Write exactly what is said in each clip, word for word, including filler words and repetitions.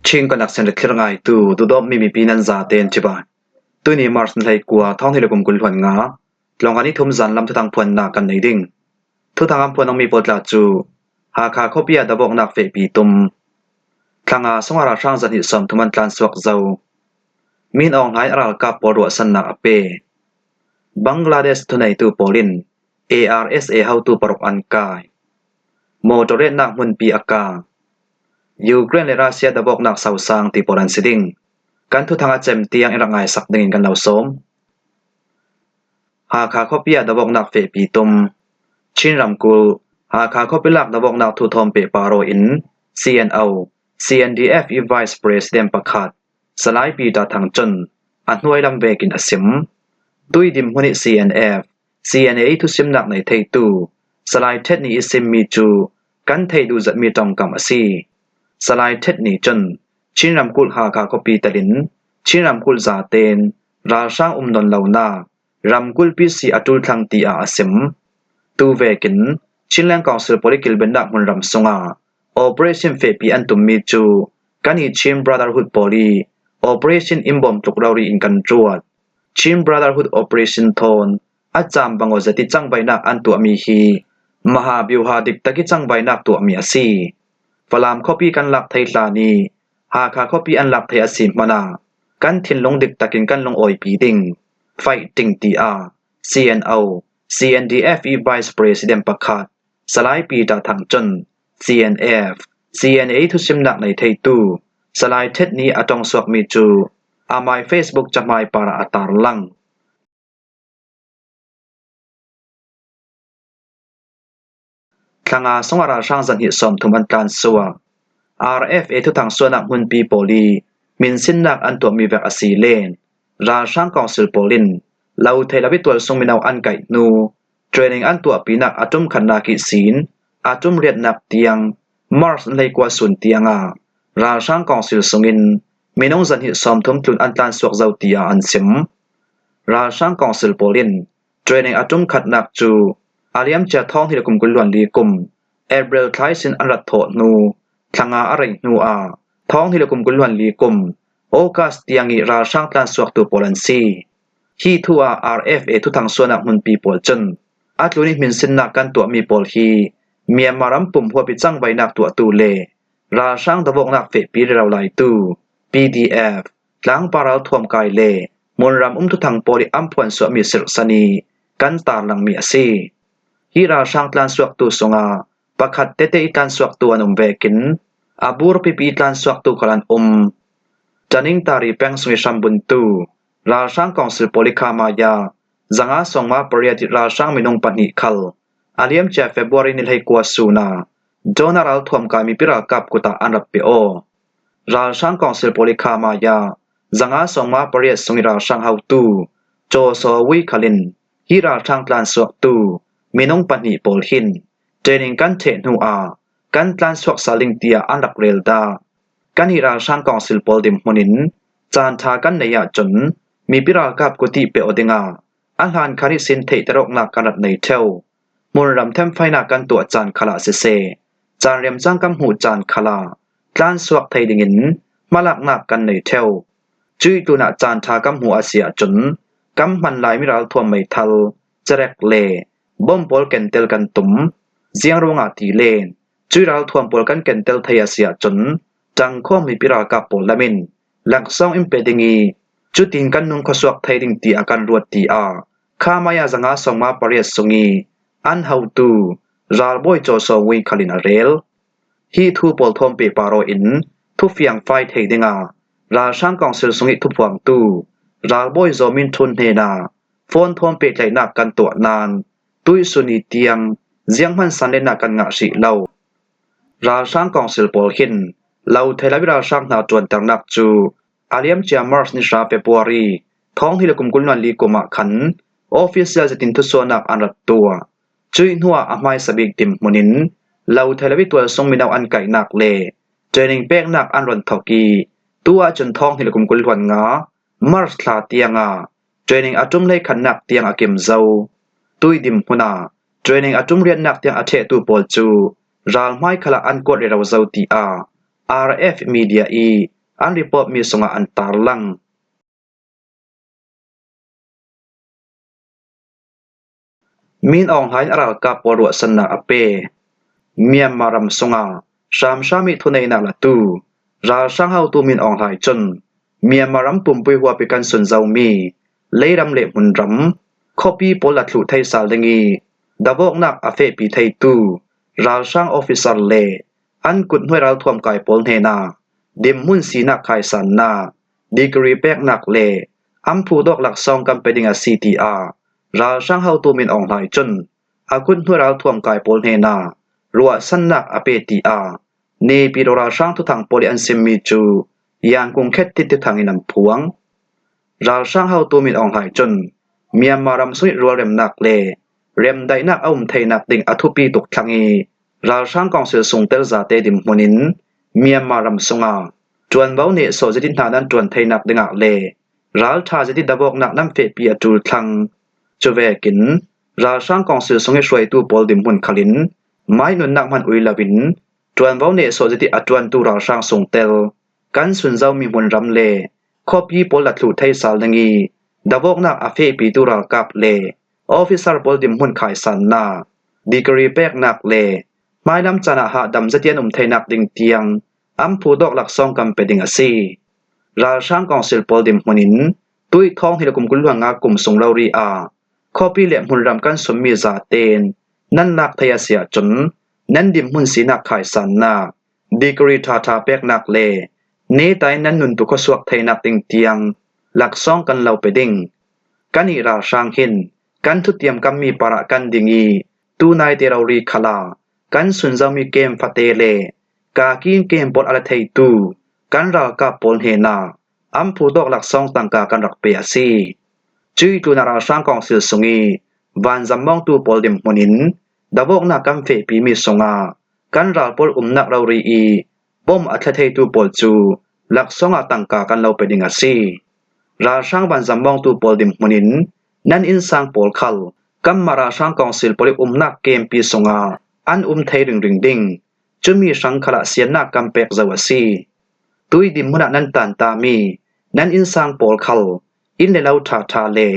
Chin Connection le thlir ngaitu, duhdawtmi mipi nan zaten cibai. Tuni March ni hleikua, thawng hnih le kum kul hluan nga, tlawngkal ni thum zan lam thuthang phuanna kan nei ding. Thuthang an phuan awmi pawl tla cu, Hakha khuapi ah davawknak fehpi tum. Thlanga sunga ralhrang zahnih sawmthum an tlansuak zo. Min Aung Hlaing a ralkap pawl ruahsannak a pe. Bangladesh thuneitu pawl in A R S A hotu paruk an kai. Motor retnak hmunpi a kang. Ukraine le Russia davawknak sosang ti pawl an si ding. Kan thuthang a cem tiang in rak ngaisak dingin kan lo sawm. Hakha khuapi ah davawknak fehpi tum. Chin ramkulh, Hakha khuapi lak davawknak thu thawm pehpar aw in C N O, C N D F i Vice President pakhat, Salai Peter Thang cun a hnuai lam vekin a sim. Tuidim hmun i C N F, C N A i thusimnak nei theitu Salai Tet Ni i simmi cu kan theih duh zetmi ṭongkam a si. Salai Tet Ni cun Chin ramkulh Hakha khuapi telin Chin ramkulh zaten ralhrang um nawn lonak, ramkulh P C a ṭul thlang tiah a sim. Tu vekin Chinland Council pawl i kilvennak hmunram sungah operation fehpi an tummi cu kan i Chin Brotherhood pawl i operation in bawm tluk rori in kan ruat. Chin Brotherhood operation thawn a cam bang aw zet i cangvaihnak an tuahmi hi Maha Byuha diktak i cangvaihnak tuahmi a si. Falam khuapi kan lak thei hlan i Hakha khuapi an lak thei a si hmanh ah kan thinlung diktakin kan lungawipih ding, fighting, tiah C N O, C N D F i Vice President pakhat, Salai Peter Thang cun C N F, C N A thusimnak nei theitu Salai Tet Ni a ṭongsuakmi cu amai Facebook cahmai parah a tarlang. Thlanga sungah ralhrang zahnih sawmthum an tlansuak. R F A thuthang suahnak hmunpi pawl i minsinnak an tuahmi vek a si len ralhrang council pawl in lo thei lo i tualsung mino an kaih hnu training an tuahpinak a ṭum khatnak ihsin a ṭum riatnak tiang March ni hleikua sun tiangah ralhrang council sungin minung zahnih sawmthum tlun an tlansuak zo tiah an sim. Ralhrang council pawl in training a ṭum khatnak cu a liamcia thawng hnih le kum kul hluan li kum April thla ihsin an rat thawh hnu thlanga a rei hnu ah thawng hnih le kum kul hluan li kum August tiang i ralhrang tlansuaktu pawl an si. Hi thu ah R F A thuthang suahnak hmunpi pawl cun a tlun i hminsinnak kan tuahmi pawl hi Myanmar ram pum huap i cangvaihnak tuahtu le ralhrang davawknak fehpi rero laitu P D F, tlangpar ralthuam kai le hmunram um thuthang pawl i an phuansuahmi sirhsan i kan tarlangmi a si. Hi ralhrang tlansuaktu sungah pakhat tete i tlansuaktu an um vekin a burpipi i tlansuaktu khal an um. Taning Tari peng sung i hrambuntu ralhrang council pawl i khamaya zanga sawngma pariat i ralhrang minung pahnih khal a liamcia February ni hleikua sun ah Dawna ralthuam kai mipi ralkap kut ah an rat pe aw. Ralhrang council pawl i khamaya zanga sawngma pariat sung i ralhrang hotu Caw Saw Wui khal in hi ralhrang tlansuaktu minung pahnih pawl hin training kan ṭheh hnu ah kan tlansuak sal ding tiah an rak rel dah. Kan i ralhrang council pawl dinhmun in caan ṭha kan nei ahcun mipi ralkap kut i pe aw dingah a hlan khan ihsin theihter awknak kan rat nei ṭheu. Hmunram themfainak kan tuah caan khal ah siseh, caan remcang kan hmuh caan khal ah tlansuak thei dingin hmalaknak kan nei ṭheu. Cuih tlunah caan ṭha kan hmuh a si ahcun kan hman lai mi ralthuam meithal, cerek le bom pawl kentel kan tum. Ziang ruangah ti len cuih ralthuam pawl kan kentel thei a si ahcun ṭangkhawm mipi ralkap pawl lam in laksawng in pe ding i cutin kan nung khuasuak thei ding tiah kan ruat tiah khamaya zanga sawngma pariat sung i an hotu ralbawi Caw Saw Wui khal in a rel. Hi thu pawl thawm pehpar aw in thufiang fai thei dingah ralhrang council sung i thuphuangtu ralbawi Zaw Min Ṭhun hnenah phone thawm pehtlaihnak kan tuah nain tuihsun i tiang zianghman sanlennak kan ngah hrih lo. Ralhrang council pawl hin lo thei lo i ralhrang hna ṭuanternak cu a liamcia March ni hra February thawng hnih le kum kul hluan li kum ah khan official zetin thusuahnak an rat tuah. Cuih hnuah a hmaisa bik dinhmun in lo thei lo i tualsung mino an kaihnak le training peknak an ron thawk i tu ahcun thawng hnih le kum kul hluan nga March thla tiangah training a ṭum hleikhatnak tiang a kim zo. Tuidim hmun ah training a ṭum riatnak tiang a ṭhehtu pawl cu ralhmai khal ah an kuat rero zo tiah R F media i an report mi sungah an tarlang. Min Aung Hlaing in a ralkap pawl ruahsannak a pe. Myanmar ram sunga hramhram ih thuneihnak latu ralhrang hotu Min Aung Hlaing cun Myanmar ram pumpui huap ih kan sunzomi leiram le hmunram khuapi pawl la thluh thei sal ding ih davawknak a fehpi theitu ralhrang officer le an kut hnuai ralthuam kai pawl hnenah dinhmun sinak khaisannak, degree peknak le an phuhtawk laksawng kan pe ding a si, tiah ralhrang hotu Min Aung Hlaing cun a kut hnuai ralthuam kai pawl hnenah ruahsannak a pe, tiah Naypyidaw ralhrang thuthang pawl ih an simmi cu Yangon khet thit thuthang in an phuang. Ralhrang hotu Min Aung Hlaing cun Myanmar ram sungih rualremnak le remdaihnak a um theinak ding a thupi tuk thlang ih ralhrang kawngsil sungtel zate dinhmun in Myanmar ram sungah ṭuanvo nehsawh zetin hna nan ṭuan theinak dingah le ralṭha zetin davawknak nan fehpi a ṭul thlang. Cuvekin ralhrang kawngsil sungih hruaitu pawl dinhmun khalin mai nunnak hman ui loin ṭuanvo nehsawh zetin a ṭuantu ralhrang sungtel kan sunzomi hmunram le khuapi pawl la thluh thei sal ding ih davawknak a fehpitu ralkap le officer pawl dinhmun khaisannak, degree peknak le hmailam caan ah hahdam zetin an um theinak ding tiang an phuhtawk laksawng kan pe ding a si. Ralhrang kawngsil pawl dinhmun in tuih thawng hnih le kum kul hluan nga kum sung rori ah khuapi le hmunram kan sunmi zaten nan lak thei a si ahcun nan dinhmun sinak khaisannak, degree ṭhaṭha peknak le netai nan nuntu khuasuak theinak ding tiang laksawng kan lo pe ding. Kan ih ralhrang hin kan thutiam kanmi parah kan ding ih tunaite rori khalah kan sunzomi kem fate le kaki in kem pawl a la theitu kan ralkap pawl hnenah an phuhtawk laksawng tangka kan rak pe a si. Cuih tlunah ralhrang kawngsil sungih vanzam mawngtu pawl dinhmun in davawknak kan fehpimi sungah kan ral pawl umnak rori ih bom a thla theitu pawl cu laksawng ah tangka kan lo pe ding a si. Ralhrang vanzam mawngtu pawl dinhmun in nan innsang pawl khal kanmah ralhrang kawngsil pawl ih umnak kempi sungah an um thei ringring ding. Cumi hrang khalah siannak kan pek zo a si. Tuih dinhmun ah nan tantami nan innsang pawl khal inn le lo ṭhaṭha le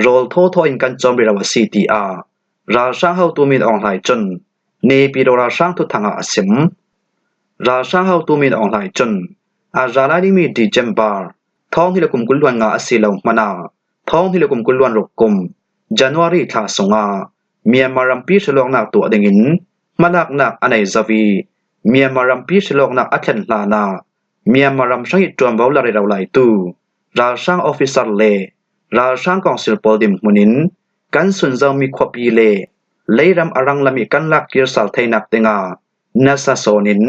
rawl thawthaw in kan cawm rero a si, tiah ralhrang hotu Min Aung Hlaing cun Naypyidaw ralhrang thuthang ah a sim. Ralhrang hotu Min Aung Hlaing cun a ra lai dingmi December thawng hnih le kum kul hluan nga a si lo hmanah thawng hnih le kum kul hluan ruk kum January thla sungah Myanmar rampi hrilawknak tuah dingin hmalaknak a nei zo ih Myanmar rampi hrilawknak a thlen hlanah Myanmar ram hrang ih ṭuanvo la rero laitu ralhrang officer le ralhrang kawngsil pawl dinhmun in kan sunzomi khuapi le leiram a ranglam ih kan lak kir sal theinak dingah nasa sawn in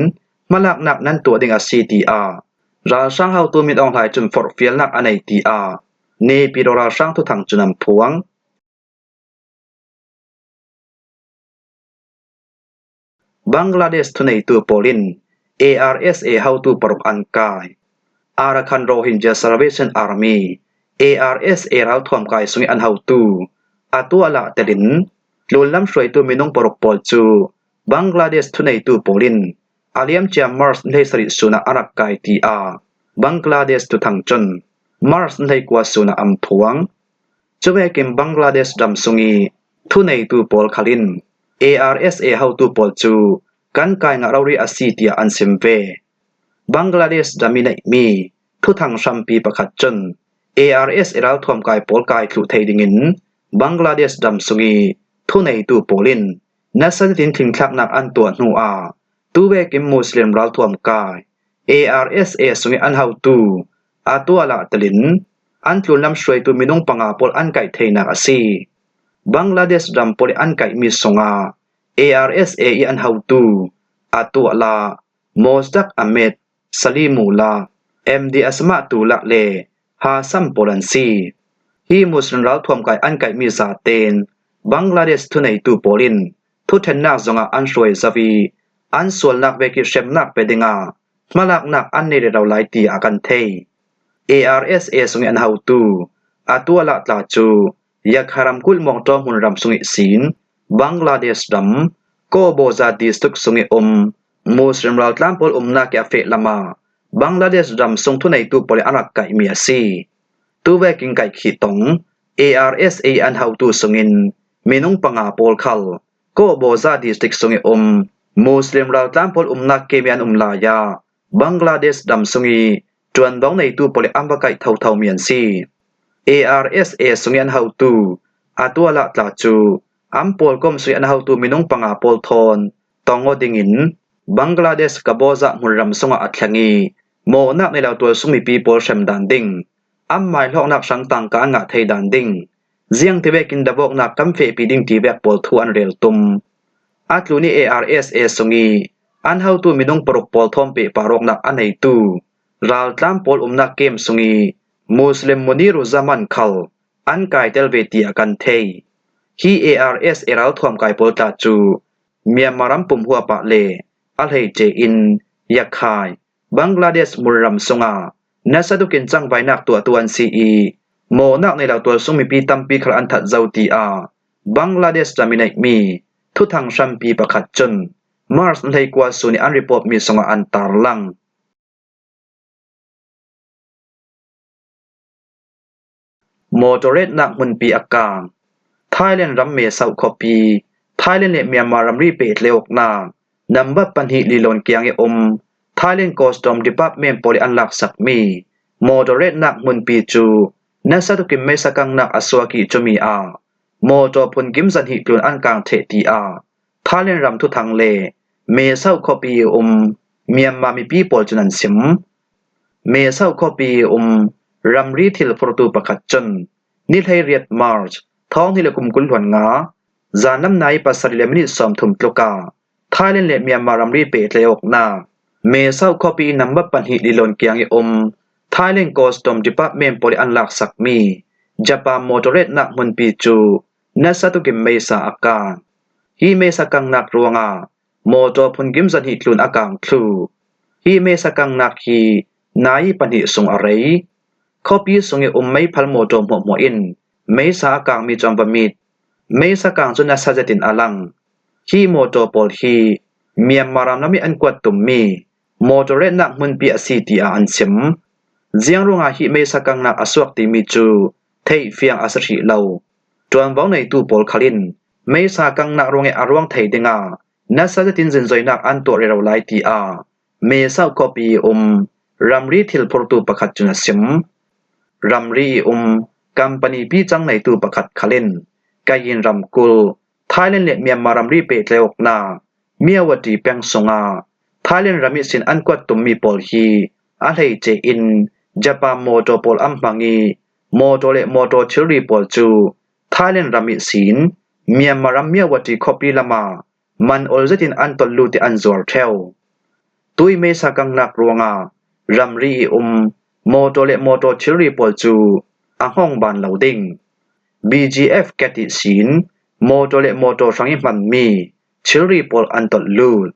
hmalaknak nan tuah ding a si, tiah ralhrang hotu Min Aung Hlaing cun forhfialnak a nei, tiah Naypyidaw ralhrang thuthang cun an phuang. Bangladesh thuneitu pawl in A R S A hotu paruk an kai. Arakan Rohingya Salvation Army, A R S A ralthuam kai sungih an hotu a tuahlah telin tlunlam hruaitu minung paruk pawl cu Bangladesh thuneitu pawl in a liamcia March ni hleisarih sunah a rak kai, tiah Bangladesh thuthang cun March ni hleikua sunah an phuang. Cuvekin Bangladesh ram sungih thuneitu pawl khal in A R S A hotu pawl cu kan kai ngah rori a si, tiah an sim ve. Bangladesh ram ih neihmi thuthang hrampi pakhat cun A R S A ralthuam kai pawl kai thluh thei dingin Bangladesh ram sungih thuneitu pawl in nasa zetin thlingthlaknak an tuah hnuah tuvekin Muslim ralthuam kai A R S A sungih an hotu a tuahlah telin an tlunlam hruaitu minung panga pawl an kaih theinak a si. Bangladesh ram pawl ih an kaihmi sungah A R S A ih an hotu a tuahlah Mostak Ahmed, Salimullah, M D Asmatullah le Hasam pawl an si. Hi Muslim ralthuam kai an kaihmi zaten Bangladesh thuneitu pawl in thuṭhennak zongah an hruai zo ih an sualnak vek ih hremnak pe dingah hmalaknak an nei rero lai, tiah kan thei. A R S A sungih an hotu a tuahlah tla cu Yakha ramkulh Mawngṭaw hmunram sungih sin Bangladesh ram Kowboja district sungih um Muslim raltlan pawl umnak ih a feh lamah Bangladesh ram sung thuneitu pawl in a rak kaihmi a si. Tuvekin kaih khit tawng A R S A an hotu sungin minung panga pawl khal Kawbawza district sung i um Muslim raltlan pawl umnak kem i an um lai-a Bangladesh ram sung i ṭuanvo neitu pawl i an va kaih thotho mi an si. A R S A sung i an hotu a tualah tla cu an pawlkom sung i an hotu minung panga pawl thawn tawng aw dingin Bangladesh Kawbawza hmunram sungah a thleng i mawhnak nei lo tualsung mipi pawl hrem dan ding, anmai hlawknak hrang tangka an ngah thei dan ding, ziangti vekin davawknak kan fehpi ding ti vek pawl thu an rel tum. A tlun i A R S A sung i an hotu minung paruk pawl thawn pehpar awknak a neitu raltlan pawl umnak kem sung i Muslim Muniru Zaman khal an kaitel ve tiah kan thei. Hi A R S A ralthuam kai pawl tla cu Myanmar ram pum huap ah le a hleice in Yakhai, Bangladesh hmunram sungah nasa tukin cangvainak tuahtu an si i mawhnak nei lo tualsung mipi tampi khal an that zo tiah Bangladesh ram i neihmi thuthang hrampi pakhat cun March ni hleikua sun i an report mi sungah an tarlang. Mawtaw retnak hmunpi a kang. Thailand ram Mae Sot khuapi, Thailand le Myanmar ramri pehtlai awknak nambat pahnih Lilon kiang i um Thailand Custom Department pawl i an laksakmi mawtaw retnak hmunpi cu nasa tukin meisa kangnak a suak i cumi ah mawtaw phun kim zahnih tlun an kang ṭheh tiah Thailand ram thuthang le Mae Sot khuapi i um Myanmar mipi pawl cun an sim. Mae Sot khuapi i um ramri thil phurtu pakhat cun ni hleiriat March thawng hnih le kum kul hluan nga zanlam nai pasarih le minit sawmthum tluk ah Thailand le Myanmar ramri pehtlai awknak Mae Sot khuapi i nambat pahnih Lilon kiang i um Thailand Custom Department pawl i an laksakmi Japan mawtaw retnak hmunpi cu nasa tukin meisa a kang. Hi meisa kangnak ruangah mawtaw phun kim zahnih tlun a kang thlu. Hi meisa kangnak hi nai pahnih sung a rei. Khuapi sung i um meiphal mawtaw hmuahhmuah in meisa a kangmi cu an va mit. Meisa kang cu nasa zetin a lang. Hi mawtaw pawl hi Myanmar ram lam i an kuat tummi mawtaw retnak hmunpi a si tiah an sim. Ziang ruangah hi meisa kangnak a suak timi cu theih fiang a si hrih lo. Ṭuanvo neitu pawl khal in meisa kangnak ruang i a ruang thei dingah nasa zetin zinzoinak an tuah rero lai tiah Mae Sot khuapi i um ramri thil phurtu pakhat cun a sim. Ramri i um company picang neitu pakhat khal in Kayin ramkulh, Thailand le Myanmar ramri pehtlai awknak Myawaddy peng sungah Thailand ram ihsin an kuat tummi pawl hi a hleice in Japan mawtaw pawl an hmang i mawtaw le mawtaw thilri pawl cu Thailand ram ihsin Myanmar ram Myawaddy khuapi lamah man ol zetin an tolh lut i an zuar ṭheu. Tui meisa kangnak ruangah ramri i um mawtaw le mawtaw thilri pawl cu a hngawng ban lo ding. B G F ket ihsin mawtaw le mawtaw hrang i hmanmi thilri pawl an tolh lut.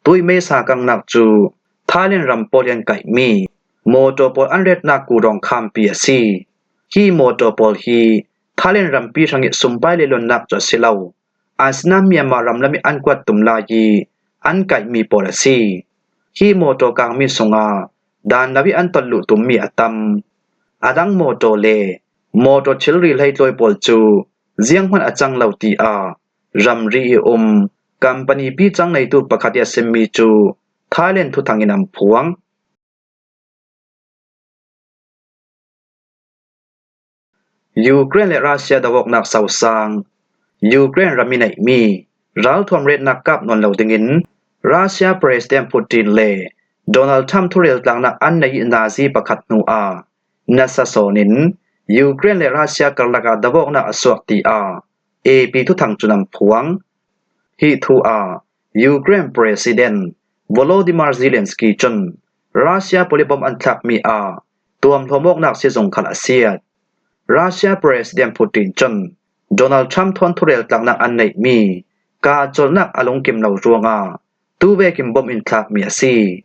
Tui meisa kangnak cu Thailand ram pawl i an kaihmi mawtaw pawl an retnak kurawng khampi a si. Hi mawtaw pawl hi Thailand rampi hrang i sumpai le lonnak cu a si lo. Asinain Myanmar ram lam i an kuat tum lai i an kaihmi pawl a si. Hi mawtaw kangmi sungah dan lo i an tolh luh tummi a tam. A dang mawtaw le mawtaw thilri hleitlawi pawl cu zianghman a cang lo tiah ramri i um company picang neitu pakhat i a simmi cu Thailand thuthang in an phuang. Ukraine le Russia doawknak sosang. Ukraine ram i neihmi ralthuam retnak kap nawn lo dingin Russia President Putin le Donald Trump thurel tlaknak an nei i nazi pakhat hnuah nasa sawnin Ukraine le Russia karlakah doawknak a suak tiah A P thuthang cun an phuang. Hi thu ah Ukraine President Volodymyr Zelensky cun Russia pawl i bom an thlakmi ah tuamhlawm awknak sizung khal a siat. Russia President Putin cun Donald Trump thawn thurel tlaknak an neihmi kahcawlnak a lungkim lo ruangah tuvekin bom in thlakmi a si.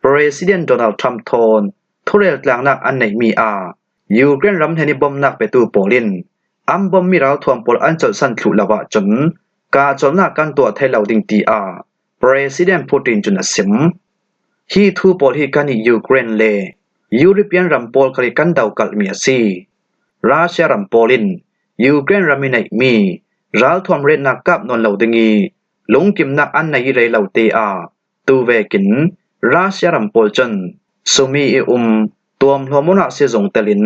President Donald Trump thawn thurel tlaknak an neihmi ah Ukraine ram hnen i bomnak petu pawl in an bommi ralthuam pawl an colhsan thluh lo ahcun kahcawlnak kan tuah thei lo ding tiah President Putin cun a sim. Hi thu pawl hi kan i Ukraine le European ram pawl khal i kan daukalh mi a si. Russia ram pawl in Ukraine ram i neih mi ralthuam retnak kap nawn lo ding i lungkimnak an nei i rei lo te a, tu vekin Russia ram pawl cun sumi i um tuamhlawm unah si zong telin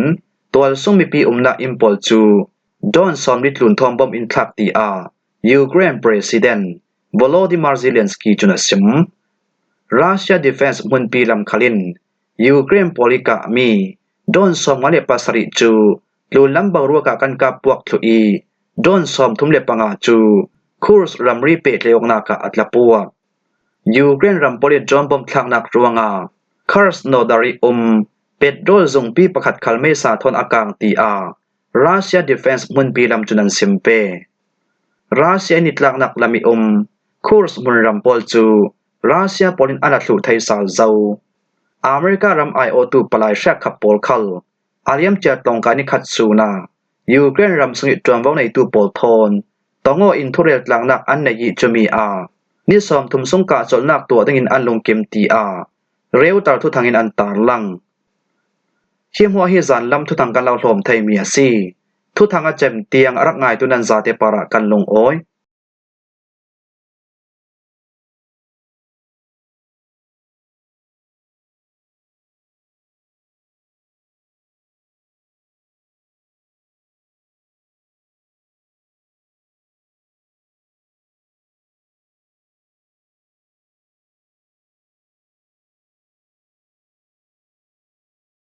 tualsung mipi umnak inn pawl cu drone sawmli tlun thawm bom in thlak ti a Ukraine President Volodymyr Zelensky cun a sim. Russia defense hmunpi lam khal in Ukraine pawl i kahmi drone sawmnga le pasarih cu tlunlam boruak ah kan kap puak thluh i drone sawmthum le panga cu Kursk ramri pehtlaih awknak ah a tla puak. Ukraine ram pawl i drone bom thlaknak ruangah Krasnodar i um petrol zungpi pakhat khal meisa thawn a kang ti a Russia defense hmunpi lam cun an sim ve. Russia in i tlaknak lam i um Kursk hmun ram pawl cu Russia pawl in an a thluh thei sal zo. America ram aiawhtu palai hriakkhap pawl khal a liamcia tlawngkai ni khat sun ah Ukraine ram sung i ṭuanvo neitu pawl thawn tong aw in thurel tlaknak an nei i cumi ah ni sawmthum sung kahcolhnak tuah dingin an lungkim ti a Reuters thuthang in an tarlang. Hi hmuah hi zanlam thuthang kan lo hlawm thei mi a si. Thuthang a cem tiang a rak ngaitu nan zate parah kan lungawi.